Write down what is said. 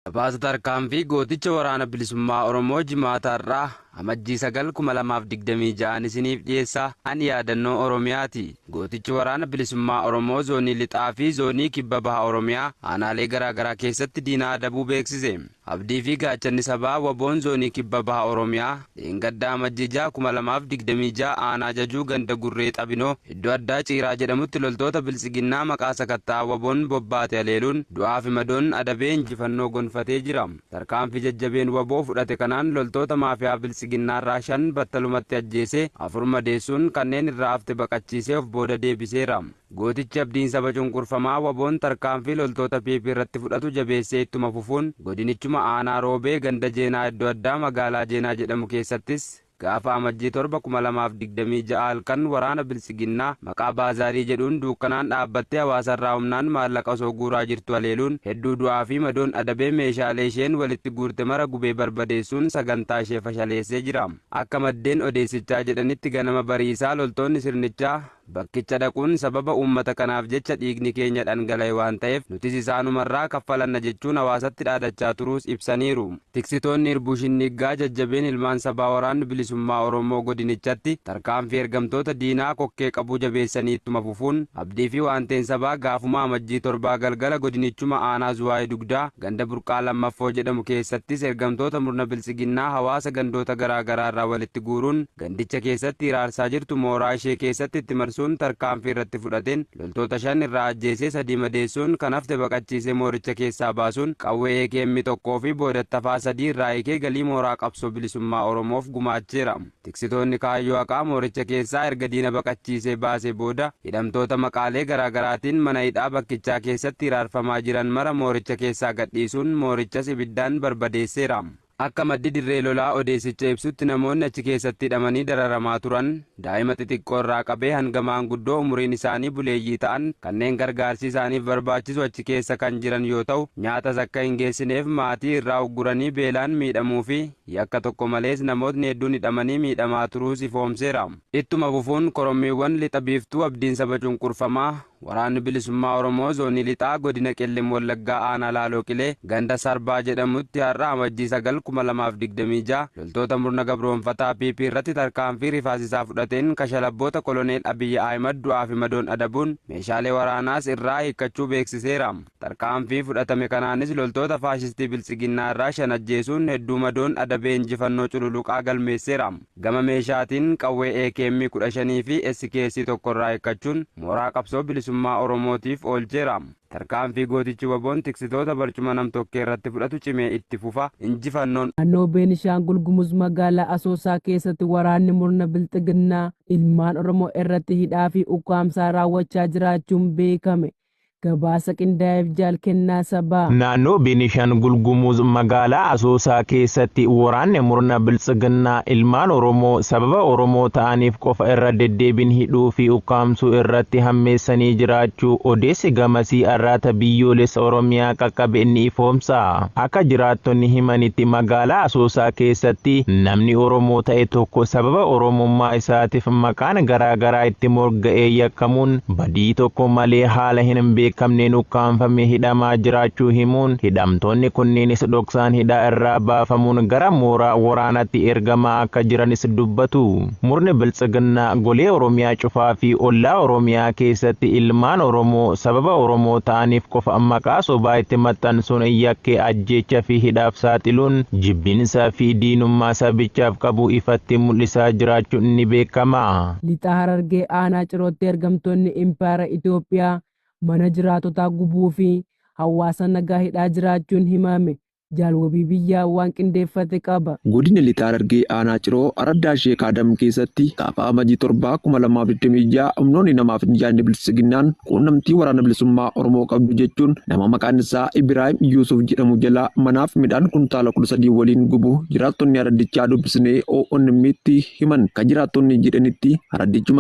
Gabaasa tarkaanfii gooticha Waraana Bilisummaa Oromoo Jimaata har'aa Amajjii 9, 2026 isiniif dhiyeessa. Ani Yaadannoo Oromiyaati. Gootichi Waraana Bilisummaa Oromoo Zoonii Lixaa fi Zoonii Kibba Baha Oromiyaa aanaalee garaa garaa keessatti diina adabuu beeksise. Abdii fi gaachanni sabaa WBOn Zoonii Kibba Baha Oromiyaa dheengadda Amajjii 6, 2026 aanaa Jajuu ganda Gurree Xabinoo iddoo addaa Ciiraa jedhamutti loltoota Biltsiginnaa maqaa sakatta'a WBOn bobbaate haleeluun du'aa fi madoon adabee injifannoo gonfatee jira. Tarkaanfii jajjabeen wbo fudhate kanaan loltoota maafiyaa Biltsiginnaarraa 5 battalumatti ajjeesee, 4 madeessuun kanneen irraa hafte baqachiisee of booda deebiseera. Gootichi abdiin saba cunqurfamaa WBOn tarkaanfii loltoota PP irratti fudhatu jabeessee ittuma fufuun godinichuma aanaa Roobee ganda Jeenaa iddoo addaa magaalaa Jeenaa jedhamu keessattis Gaafa Amajjii 7, 2026 halkan waraana Biltsiginnaa maqaa Baazaarii jedhuun duukkanaan dhaabbattee hawaasa irraa humnaan maallaqa osoo guuraa jirtu haleeluun hedduu du'aa fi madoon adabee meeshaalee isheen walitti guurte mara gubee barbadeessuun sagantaa ishee fashaleessee jira. Akka maddeen odeessichaa jedhanitti ganama barii isaa loltoonni sirnichaa Bakkicha dhaquun sababa uummata kanaaf jecha dhiigni keenya dhangala'e waan ta'eef nutis isaanumarraa kaffalanna jechuun hawaasatti dhaadachaa turuus ibsaniiru. Tiksitoonni Irbuu Shinniggaa jajjabeen ilmaan sabaa Waraanni Bilisummaa Oromoo godinichatti tarkaanfii ergamtoota diinaa kokkee qabuu jabeessanii ittuma fufuun abdii fi waanteen sabaa gaafuma Amajjii 7 galgala godinichuma aanaa Zuwaay Dugdaa ganda Burqaa Lammaffoo jedhamu keessattis ergamtoota murna Biltsiginnaa hawaasa gandoota garaa garaa irraa walitti guuruun gandicha keessatti hiraarsaa jirtu mooraa ishee keessatti itti marsuun tarkaanfii irratti fudhateen loltoota 5 irraa ajjeesee 3 madeessuun kan hafte baqachiisee mooricha keessaa baasuun qawwee AKM 1 fi boodatti hafaa 3 irraa hiikee galii mooraa qabsoo bilisummaa Oromoof gumaacheera. Tiksitoonni kaayyoo haqaa mooricha keessaa erga diina baqachiisee baasee booda hidhamtoota maqaalee garaa garaatiin mana hidhaa bakkichaa keessatti hiraarfamaa jiran mara mooricha keessaa gadhiisuun moorichas ibiddaan barbadeesseera. Akka maddi Dirree Lolaa odeessicha ibsutti namoonni achi keessatti hidhamanii dararamaa turan daa'ima xixiqqoo irraa qabee hanga maanguddoo umuriin isaanii buleeyyii ta'an kanneen gargaarsi isaaniif barbaachisu achi keessa kan jiran yoo ta'u nyaatas akka hin geessineef maatii irraa ugguranii beelaan miidhamuu fi yakka tokko malees namootni hedduun hidhamanii miidhamaa turuus ifoomseera. Ittuma fufuun korommiiwwan Lixa Biiftuu abdiin saba cunqurfamaa Waraanni Bilisummaa Oromoo Zoonii Lixaa Godina Qellem Wallaggaa Aanaa Laaloo Qilee ganda Sarbaa jedhamutti har'a Amajjii 9, 2026 loltoota murna gabroomfataa PP irratti tarkaanfii rifaasisaa fudhateen kashalabboota Koloneel Abiy Ahimad du'aa fi madoon adabuun meeshaalee waraanaas irraa hiikkachuu beeksiseera. Tarkaanfii fudhatame kanaanis loltoota faashistii Biltsiginnaa irraa 5 ajjeesuun hedduu madoon adabee injifannoo cululuqaa galmeesseera. Gama meeshaatiin qawwee AKM 15 fi SKS 1 irraa hiikkachuun mooraa qabsoo bilisummaa Oromootiif oolcheera. Tarkaanfii gootichi WBOn tiksitoota barcuma nam-tokkee irratti fudhatu cimee itti fufa. Injifannoon. Naannoo Beenishaangul Gumuz magaalaa Asoosaa keessatti waraanni murna Bilxiginnaa ilmaan Oromoo irratti hidhaa fi ukkaamsaa raawwachaa jiraachuun beekame. Gabaasa qindaa'eef Jaal Kennaa Sabaa. Naannoo Beenishaangul Gumuz magaalaa Asoosaa keessatti waraanni murna Biltsiginnaa ilmaan Oromoo sababa Oromoo ta'aniif qofa irra deddeebiin hidhuu fi ukkaamsuu irratti hammeessanii jiraachuu odeessi gamasii Arraata Biyyoolessa Oromiyaa qaqqabe ni ifoomsa. Akka jiraattonni himanitti magaalaa Asoosaa keessatti namni Oromoo ta'e tokko sababa Oromummaa isaatiif maqaan garaa garaa itti morga'ee yakkamuun badii tokko malee haala hin beekamneen ukkaamfamee hidhamaa jiraachuu himuun, hidhamtoonni kunneenis dhoksaan hidhaa irraa baafamuun gara mooraa waraanaatti ergamaa akka jiranis dubbatu. Murni Biltsiginnaa golee Oromiyaa cufaa fi ollaa Oromiyaa keessatti ilmaan Oromoo sababa Oromoo ta'aniif qofa maqaa sobaa itti maxxansuun yakkee ajjeechaa fi hidhaaf saaxiluun jibbinsa fi diinummaa sabichaaf qabu ifatti mul'isaa jiraachuun ni beekama. Lixa Harargee aanaa Cirootti ergamtoonni impaayera Itoophiyaa mana jiraatotaa gubuu fi hawaasa nagaa hidhaa jiraachuun himame. Jaal Wabii Biyyaa waan qindeeffate qaba. Godina Lixa Harargee Aanaa Ciroo Araddaa Sheek Aadam keessatti gaafa Amajjii 7, 2026 humnoonni namaaf hin yaadne Biltsiginnaan quunnamtii Waraana Bilisummaa Oromoo qabdu jechuun nama maqaan isaa Ibiraahim Yuusuf jedhamu jalaa manaaf midhaan kuntaala 13 waliin gubuu jiraattonni araddichaa dubbisnee ONM'tti himan. Akka jiraattonni jedhanitti araddichuma.